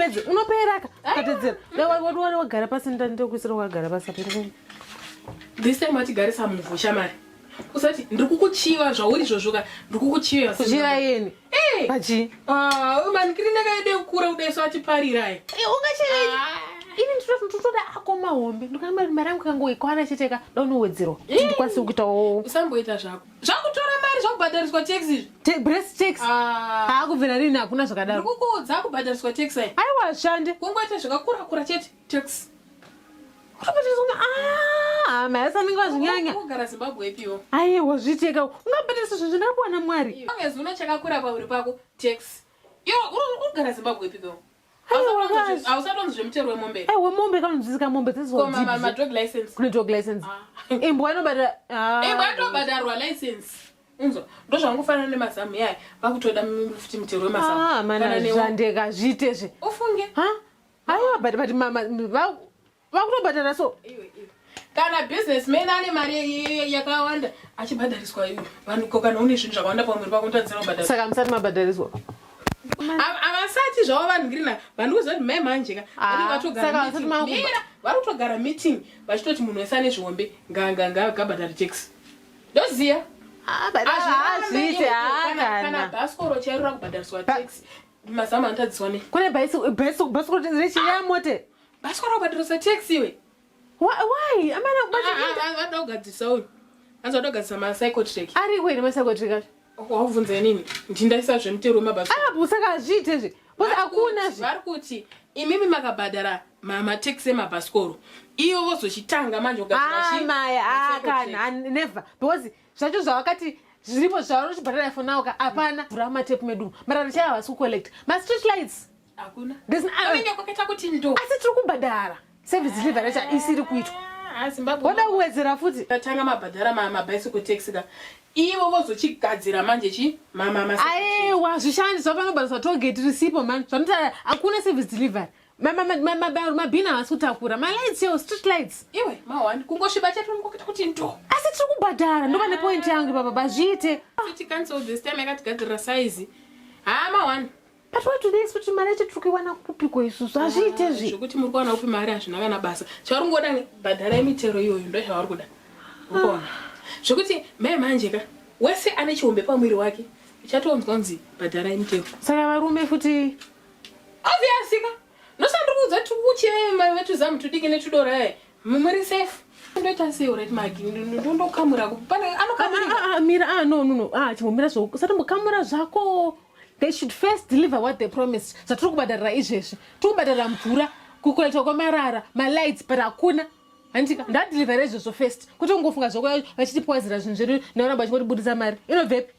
Haupedze, unoperaka. Ukatedzera. Wadi wagara pasi ndokuisira wakagara pasi apa. This time watigarisa muvhu shamari. Usati ndiri kukuchiva zvauri izvozvo ka ndiri kukuchiva. Kuchiva yeni? Eh. Pachi? Ah, manikirina kaide kukura kudai so atiparirai. Eh, ungachirei? Ah. Ini ndinotoda ako mahombe. Ndikana mari mari yangu kangoikwana chete ka daunowedzerwa. Ndikwanise kuitawo. Usamboita zvako. Zvakutora mari zvakubhadhariswa tax izvi. Breast tax. Ah. Haakubvira rini hakuna zvakadaro. Ndikukuudza kubhadhariswa tax ai. Aiwa shande. Kungoita zvakakura kura chete tax. Ah, mhasi anenge vazvinyanya. Kugara Zimbabwe ipiwo. Aiwa zviiteka. Ungabhadharisa zvinhu zvandakapiwa naMwari. Ungezi une chakakura pauri pako tax. Iwe uri kugara Zimbabwe ipiwo. Hausatonzi zvemutero wemombe. Eh, wemombe kanonzwisika mombe dzezodog license. Kune dog license. Ah. Imbwa inobhadhara. Ah. Imbwa inobhadharwa license. Unzwa, ndozvangofanana nemazamu yaya vakutoda futi mutero wemazamu. Ah, mana zvandeka zviite zve. Ufunge. Ha? Aiwa but but mama vakutobhadhara so. Iwe iwe. Kana businessman ane mari yakawanda achibhadhariswa iwe. Vanhu ko kana une zvinhu zvakawanda pamwiri pako unotadzira kubhadhara. Saka musati mabhadhariswa. Havasati zvavo vanhu ngirina vanhu kuziva kuti mai manje ka ah, vari kutogara meeting vachitoti munhu wese ane zvihombe ngabhadhare tax ndoziya ah, kana bhasikoro chairo rakubhadhariswa tax mazamu anotadziswa nei kune bhasikoro rechiyamote bhasikoro rakubhadhariswa tax iwe why amana vada kugadzirisa uyu anzi vada kugadzirisa macycle track ariko here macycle track acho Wabvunza inini ndindaisa zvemutero wemabasa. Ah, saka hazviite zve. Because hakuna zve. Vari kuti imimi makabhadhara matax emabhasikoro. Ivo vozochitanga manje kugadzira ah, chi. Maya, ah, kana never. Because zvacho zvavakati zviripo zvavari kuchibhadhara for now ka hapana. Vhura matepu medu. Marara chaiwo havasi kucollect. Ma street lights. Hakuna. Anenge kwakaita kuti ndo. Asi tiri kubhadhara. Service delivery yacho isiri kuitwa. Ah, Zimbabwe. Voda kuwedzera futi. Tatanga mabhadhara ma mabicycle tax ka. Ivo vozochigadzira manje chi mama ma. Aiwa zvishandi zvapanobhadhariswa tollgate risipo man. Zvanotaura hakuna service delivery. Mabhini havasi kutakura. Malights yo street lights. Iwe ma one kungosviba chete unongokuita kuti ndo. Asi tiri kubhadhara ndova nepoint yangu ipapa bazviite. City Council this time yakatigadzirira size. Ha ma one. But what do they expect kuti mari yacho tiri kuiwana kupiko isusu? Hazviite zve. Zvekuti muri kuwana kupi mari hazvina kana basa. Chavari kungoda bhadharai mitero iyoyo ndo zvavari kuda. Urikuona? Zvekuti mai manje ka wese ane chihombe pamwiri wake uchatonzwa kunzi bhadharai mitero. Saka varume futi obvious ka. Ndosandikuudza kuti kuchema vetuzamu tudiki netudora eh. Muri safe. Ndoita sei right Magi? Ndondokamura pane anokamura. Ah, ah, mira ah no no no. Ah chimbomira zvako. Usatombokamura zvako. They should first deliver what they promised. Zvatiri kubhadharira izvezvi. Tiri kubhadharira mvura, kukoletwa kwemarara, malights but hakuna. Handika ndadeliver izvozvo first. Kuti ungofunga zvako vachitipoizira zvinhu zvedu nekuramba vachingotibudisa mari. Inobvepi?